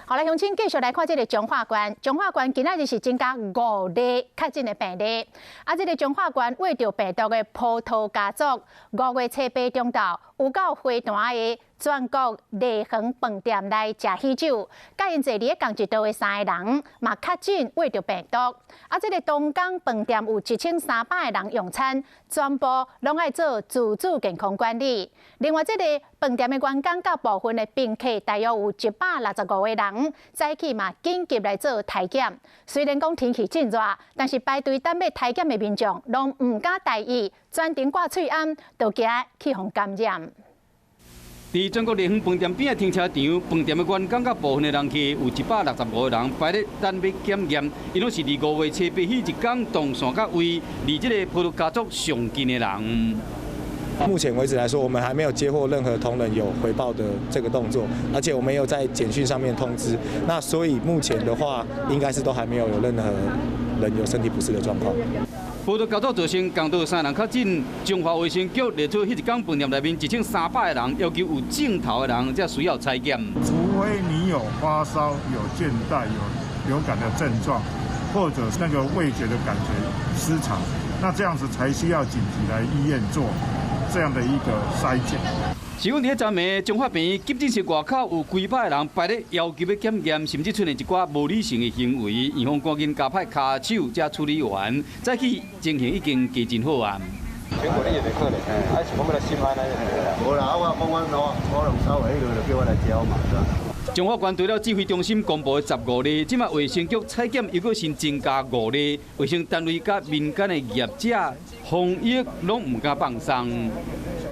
好來，鄉親繼續來看這个彰化縣，彰化縣今仔日是增加五例確診的病例。啊，這个彰化縣穢著病毒的葡萄家族，5月初八中晝有到花壇的全國麗園飯店來食喜酒，佮𪜶坐佇咧仝一桌的三个人嘛確診穢著病毒。啊，這个東港飯店有1300个人用餐，全部攏愛做自主健康管理。另外，這个飯店的員工佮部分的賓客大約有165個人，早起嘛緊急來做篩檢。雖然講天氣真熱，但是排隊等欲篩檢的民眾攏毋敢大意，專程掛喙罨，就驚去予感染。佇全國麗園飯店邊仔停車場，飯店的員工佮部分的人客有165個人排咧等欲檢驗，𪜶攏是佇5月初八彼一工動線佮位離這个葡萄家族上近的人。目前為止來說，我們還沒有接獲任何同仁有回報的這個動作，而且我們有在簡訊上面通知，那所以目前的話，應該是都還沒有有任何人有身體不適的狀況。葡萄家族造成仝桌三人確診，彰化衛生局列出彼一工飯店內面1300個人，要求有症頭的人才需要採檢。除非你有發燒、有倦怠、有流感的症狀，或者那個味覺的感覺失常，那這樣子才需要緊急來醫院做這樣的一個篩檢。是講佇咧昨暝，彰化病院急診室外口有幾百个人排咧要求欲檢驗，甚至出現一寡無理性的行為，院方趕緊加派跤手才處理完，早起情形已經加真好啊。全國你也袂可能，啊是講欲來心安呢？無啦，我講阮老我龍稍微彼個就叫我來教嘛，是吧？彰化縣除了指揮中心公布的15例，這馬衛生局採檢又閣新增加五例，衛生單位佮民間的業者防疫攏毋敢放鬆。